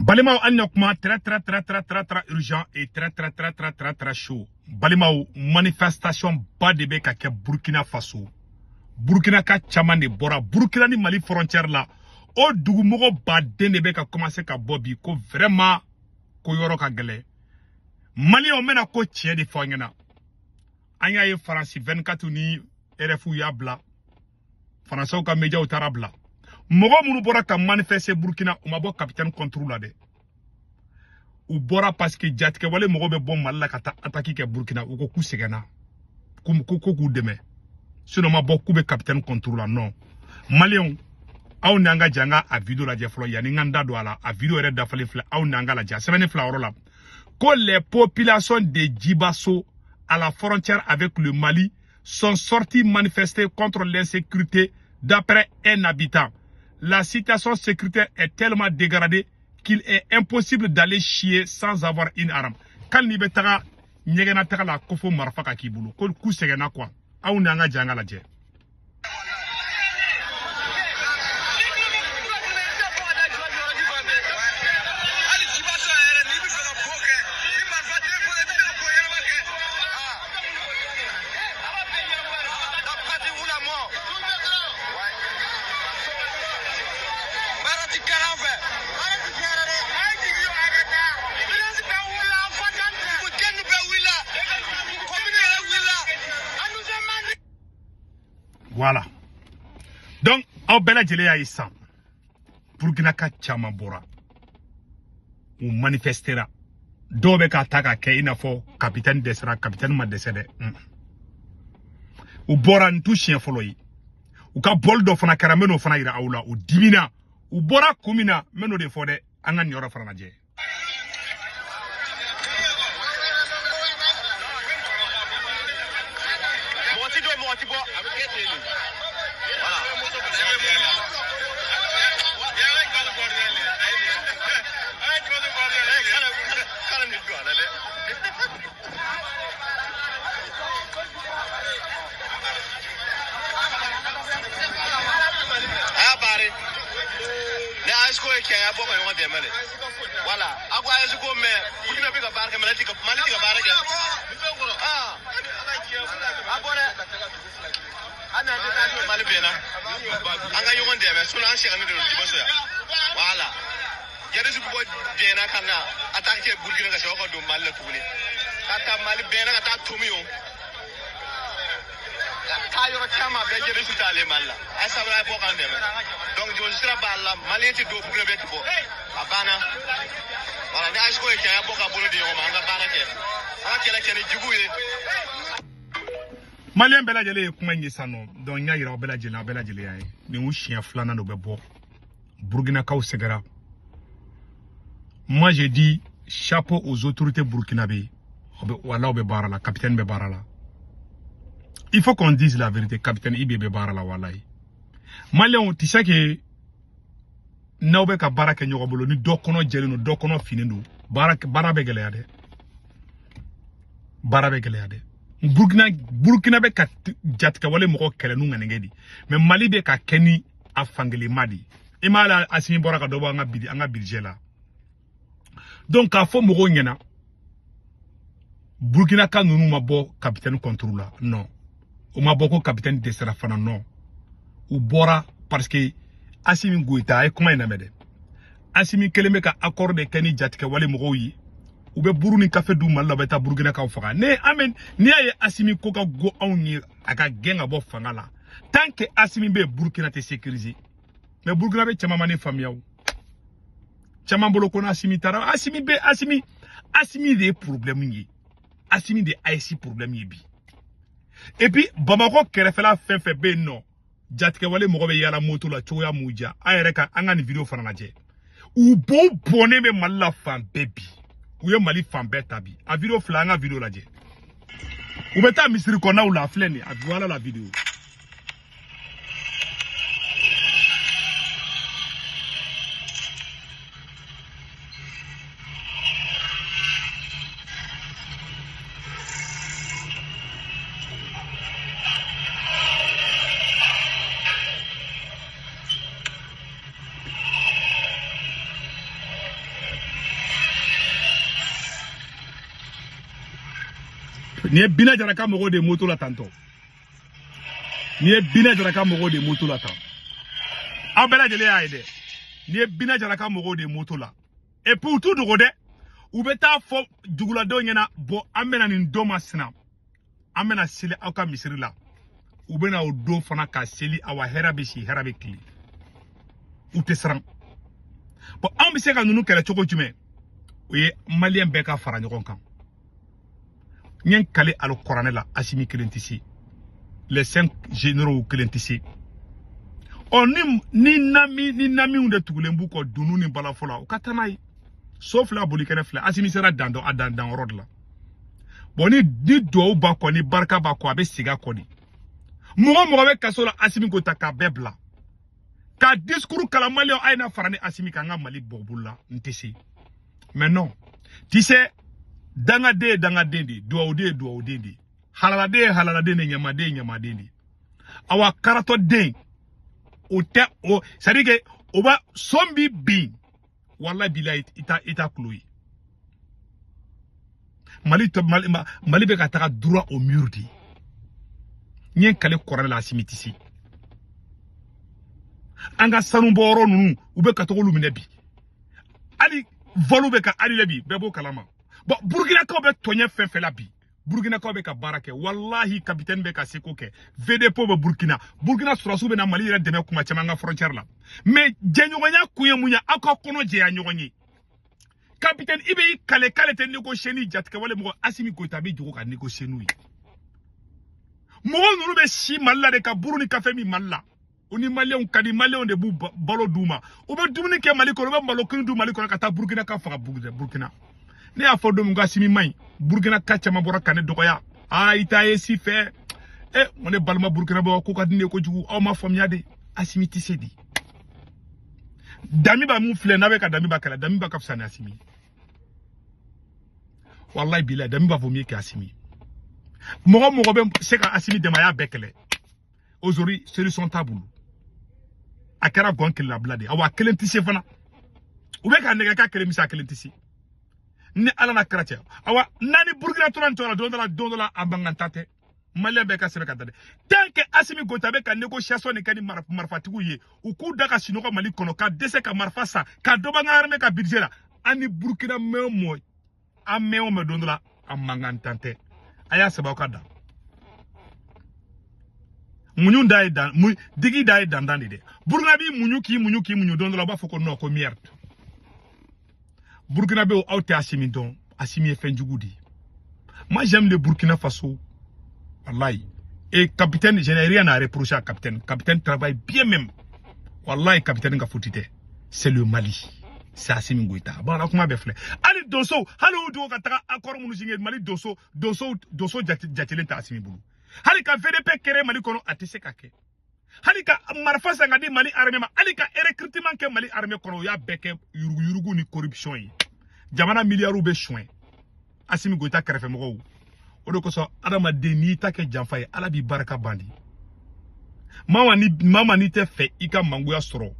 Balimaw, hali na kuma très très très très très très urgent et très très très très très très chaud. Balimaw, manifestation ba de bɛ ka kɛ Burkina Faso. Burkina ka caman de bɔra Burkina ni Mali frontière la. O dugumɔgɔ baden de bɛ ka commencer ka bɔ bi ko vraiment ko yɔrɔ ka gɛlɛn. Maliyɛnw bɛna ko tiɲɛ de fɔ an ɲɛna. An y'a ye Faransi 24 ni RFI y'a bila. Faransaw ka médiaw taara bila. Mɔgɔ minnu bɔra ka manifester Burkina, u ma bɔ capitaine contre la dɛ. U bɔra parce que jatigɛwale mɔgɔ bɛ bɔ Mali la ka taa attaque kɛ Burkina, u ko k'u sɛgɛnna. K'u ko k'u dɛmɛ. Sinon ma bɔ k'u bɛ capitaine contre la, non. Maliyɛnw, aw n'an ka jɛ an ka a vidéo lajɛ fɔlɔ yanni n ka n da don a la. A vidéo yɛrɛ dafalen filɛ, aw n'an ka lajɛ. A sɛbɛnni filɛ yɔrɔ la. Ko les populations de Djibasso à la frontière avec le Mali sont sorties manifester contre l'insécurité d'après un habitant. La situation sécuritaire est tellement dégradée qu'il est impossible d'aller chier sans avoir une arme. Quand ni bɛ taga ɲɛgɛnna taga la ko fo marifa ka k'i bolo ko k'u sɛgɛnna quoi. Aw n'an ka jɛ an ka lajɛ. Voilà. Donc, aw bɛɛ lajɛlen y'a ye sisan, Burkina ka caman bɔra, u manifestera. Dɔw bɛ k'a ta k'a kɛ i n'a fɔ capitaine dɛsɛra, capitaine ma dɛsɛ dɛ. U bɔra nin t'u siɲɛ fɔlɔ ye. U ka bɔli dɔ fana kɛra, n bɛ n'o fana yira aw la. U dimina, u bɔra kun min na, n bɛ n'o de fɔ dɛ. An ka nin yɔrɔ fana lajɛ. Voilà, a ko AES ko mais Burkina bɛ ka baara kɛ, Mali tɛ ka baara kɛ. A bɔ dɛ, hali n'an tɛ taa so Mali bɛnna, an ka ɲɔgɔn dɛmɛ, sinon an sɛgɛnnen de don Djibasso yan. Voilà, jadisi bɛ bɔ bɛnna ka na attaque kɛ Burkina ka sɔrɔ ka don Mali la tuguni, ka taa Mali bɛnna ka taa Tomi o. Taa yɔrɔ caman bɛɛ jadisi t'ale Mali la. A ye sabali, a ye bɔ k'an dɛmɛ. Donc jɔsi sira b'a la, Maliyɛn tɛ don Burkina bɛɛ tɛ bɔ. A banna. Voilà, ni AES ko ye tiɲɛ, a bɔ ka bolo di ɲɔgɔn ma, an ka baara kɛ. An ka kɛlɛ kɛ ni jugu ye. Maliyɛn bɛɛ lajɛlen ye kuma in ye sisan nɔ. Donc n y'a yira aw bɛɛ lajɛlen, aw bɛɛ lajɛlen y'a ye. Nin y'u siɲɛ filanan de bɛ bɔ. Burkinakaw sɛgɛra. Moi j'ai dit chapeau aux autorités burkinabé. Wala bɛ baara la, capitaine bɛ baara la. Il faut qu'on dise la vérité, capitaine IB bɛ baara la walayi. Maliyɛnw, tu sais que n'aw bɛ ka baara kɛ ɲɔgɔn bolo ni dɔ kɔnɔ jɛlen don, dɔ kɔnɔ finnen don, baara bɛ gɛlɛya dɛ. Baara bɛ gɛlɛya dɛ. Burkina bɛ ka jatigɛwale mɔgɔ kɛlɛ n'u ŋaninkɛ de. Mais Mali bɛ ka kɛ ni a fankelenma de. I m'a la Assimi bɔra ka dɔ bɔ an ka budget la. Donc k'a fɔ mɔgɔw ɲɛna, Burkina ka ninnu ma bɔ capitaine contre la, non. U ma bɔ ko capitaine dɛsɛra fana, non. U bɔra parce que Assimi Goïta a ye kuma in lamɛn dɛ. Assimi kelen bɛ ka accord de kɛ ni jatigɛwale mɔgɔw ye. U bɛ buru ni kafe d'u Mali la, u bɛ taa Burkinakaw faga. Ne amen, n'i y'a ye Assimi ko ka go anw ye, a ka gɛn ka bɔ fanga la. Tant que Assimi bɛ Burkina tɛ sécuriser. Mais Burkina bɛ caman ma ne faamuya o. Caman bolo ko n'Assimi taara, Assimi bɛ Assimi, Assimi de ye problème ye. Assimi de ye AES problème ye bi. Et puis Bamakɔ kɛrɛfɛla fɛn fɛn bɛ yen nɔ, jatigɛwale mɔgɔ bɛ yaala moto la cogoya m'u diya. An yɛrɛ ka an ka nin vidéo fana lajɛ. U bo bɔnnen bɛ Mali la fan bɛɛ bi. U ye Mali fan bɛɛ ta bi. A vidéo fila, an ka vidéo lajɛ. U bɛ taa misiri kɔnɔnaw la, a filɛ nin ye, a voilà la vidéo. Nin ye Bina Jara ka mɔgɔw de ye moto la tantɔ. Nin ye Bina Jara ka mɔgɔw de ye moto la tan. Aw bɛɛ lajɛlen y'a ye dɛ. Nin ye Bina Jara ka mɔgɔw de ye moto la. Et puis u t'u dogo dɛ. U bɛ taa fɔ duguladenw ɲɛna, bon, an bɛna nin don masina. An bɛna seli aw ka misiri la. U bɛna o don fana ka seli, awa hɛrɛ bɛ si, hɛrɛ bɛ tilen. U tɛ siran. Bon, an bɛ se ka ninnu kɛlɛ cogo jumɛn? O ye maliyɛn bɛɛ ka fara ɲɔgɔn kan. N ye n kale alikɔranɛ la, Asimi kelen tɛ se. Les 5 généraux kelen tɛ se. Ɔ ni namiw de tugulen b'u kɔ dunun ni balafɔ la, u ka taa n'a ye. So fila boli kɛnɛ fila, Asimi sera dan dɔ a dan danyɔrɔ de la. Bon, ni duwawu b'a kɔ, ni barika b'a kɔ, a bɛ segin a kɔ de. Mɔgɔ mɔgɔ bɛ kaso la, Asimi ko ta k'a bɛɛ bila. Ka discours kalan maliyɛnw, a ye na fara ni Asimi kan, an ka Mali bɔ bolo la, n tɛ se. Mais non, tu sais, dangaden ye dangaden de ye, duwawuden ye duwawuden de ye, halaladen ye halaladen de ye, ɲamaden ye ɲamaden de ye. Awa karatɔden o tɛ o, c'est à dire que o b'a sɔn bi bin, walahi bilahi, i ta kulo ye. Mali tɔ Mali Mali bɛ ka taga droit au mur de. N ye n kale kɔrɔ la, Asimi tɛ se. An ka sanubɔyɔrɔ ninnu, u bɛ ka t'olu minɛ bi. Hali vol bɛ ka annulé bi, bɛɛ b'o kalama. Bon, Burkinakaw bɛ tɔɲɛ fɛn fɛn la bi, Burkinakaw bɛ ka baara kɛ, walahi capitaine bɛ ka seko kɛ. VDP bɛ Burkina, Burkina sɔrɔsiw bɛ na Mali yɛrɛ dɛmɛ kuma caman an ka frontière la. Mais jɛɲɔgɔnya kun ye mun ye? Aw ka kɔnɔ jɛya ɲɔgɔn ye. Capitaine, i bɛ i kale k'ale tɛ négocier ni jatigɛwale mɔgɔ. Asimi Goïta bɛ jogo ka négocier n'u ye. Mɔgɔ ninnu bɛ si Mali la de ka buru ni kafe min Mali la. U ni maliyɛnw ka di, maliyɛnw de b'u balo d'u ma. U bɛ dumuni kɛ Mali kɔnɔ, u bɛ malo kini dun Mali kɔnɔ ka taa Burukina ka faga Burukina. Ne y'a fɔ don min ko Asimi man ɲi, Burukina ka caman bɔra ka ne dɔgɔya. Aa, i t'a ye si fɛ. E, n ko ne balima Burukinabew, ko ka di ne ye kojugu, aw ma faamuya de. Asimi tɛ se de. Damiba mun filɛ n'a bɛ ka Damiba kɛlɛ, Damiba ka fisa ni Asimi ye. Wallahi bilahi, Damiba vaut mieux que Asimi. Mɔgɔ mɔgɔ bɛ se ka Asimi dɛmɛ, a y'a bɛɛ kɛlɛ. Aujourd'hui, solution t'a bolo. A kɛra gɔn kelen labila de ye. Awa a kelen tɛ se fana. U bɛ ka nɛgɛ k'a kelen bɛ se, a kelen tɛ se. Ni Ala n'a kɛra cɛ. Awa n'a ni Burukina tora nin cogo la, don dɔ la, don dɔ la, a mankan ta tɛ. Maliyɛn bɛɛ ka sɛbɛn ka da dɛ. Tant que Asimi Goïta bɛ ka négociation nin kɛ ni marifatigiw ye, u k'u da ka sunɔgɔ Mali kɔnɔ, ka dɛsɛ ka marifa san, ka dɔ bɔ an ka armée ka budget la. An ni Burukina mɛn o mɔ, an mɛn o mɛn, don dɔ la, a mankan tan tɛ. A y'a sɛbɛn aw ka da. Muɲu da ye dan, mu digi da ye dandan de dɛ. Burukina b'i muɲu k'i muɲu k'i muɲu, don dɔ la u b'a fɔ ko non, ko merde. Burkinabéw, aw tɛ Asimi dɔn. Asimi ye fɛn jugu de ye. Moi, j'aime le Burkina Faso. Wallahi. Et capitaine, je n'ai rien à reprocher à capitaine. Capitaine travaille bien même. Wallahi, capitaine ka faute tɛ. C'est le Mali. C'est Assimi Goïta. Bon, la kuma bɛ filɛ. Hali donso, hali o dogo ka taga accord minnu signé Mali donso, donso, donso jatelen tɛ Assimi bolo. Hali ka VDP créer Mali kɔnɔ, a tɛ se ka kɛ. Hali ka marifa san ka di Mali armée ma, hali ka recrutement kɛ Mali armée kɔnɔ, o y'a bɛɛ kɛ yuruguyurugu ni corruption ye. Jamana miliyariw bɛ suɲɛ. Assimi Goïta kɛrɛfɛmɔgɔw. O de kosɔn adamaden n'i ta kɛ janfa ye, Ala b'i barika ban de. Mama ni mama n'i tɛ fɛ i ka mangoya sɔrɔ,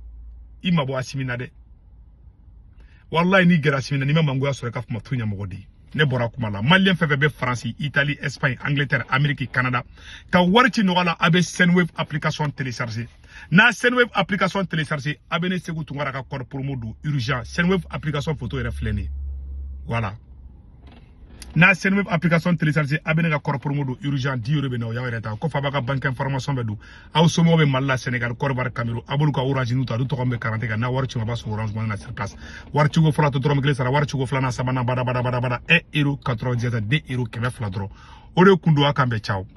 i mabɔ Asimi na dɛ. Wallahi n'i gɛrɛ Asimi na, n'i ma mangoya sɔrɔ, i ka kuma to ɲɛmɔgɔ de ye. Ne bɔra kuma la. Maliyɛn fɛn fɛn bɛ Faransi, Italie, Espagne, Angleterre, Amérique, Canada, ka wari ci nɔgɔya la, a bɛ Sendwave application télécharger. N'a Sendwave application télécharger, a bɛ ne Segu Tunkara ka code promo don urgent. Sendwave application photo yɛrɛ filɛ nin ye. Voilà. N'a Sendwave application télécharger, a bɛ ne ka code promo don urgent, 10 euros bɛ na, o y'aw yɛrɛ ta. Kɔfɛ a b'a ka banque information bɛɛ don. Aw somɔgɔw bɛ Mali la, Sénégal, Côte d'Ivoire, Cameroun, a b'olu ka Orange n'u ta, olu tɔgɔ min bɛ karante kan, n'a wari ci ma, a b'a sɔrɔ Orange Money na sur place. Wari ciko fɔlɔ tɛ dɔrɔmɛ kelen sara, wari ciko filanan, sabanan, bada bada bada bada, 1 euro 97, 2 euro 200 dɔrɔn. O de kun don, a kan bɛn, ciao.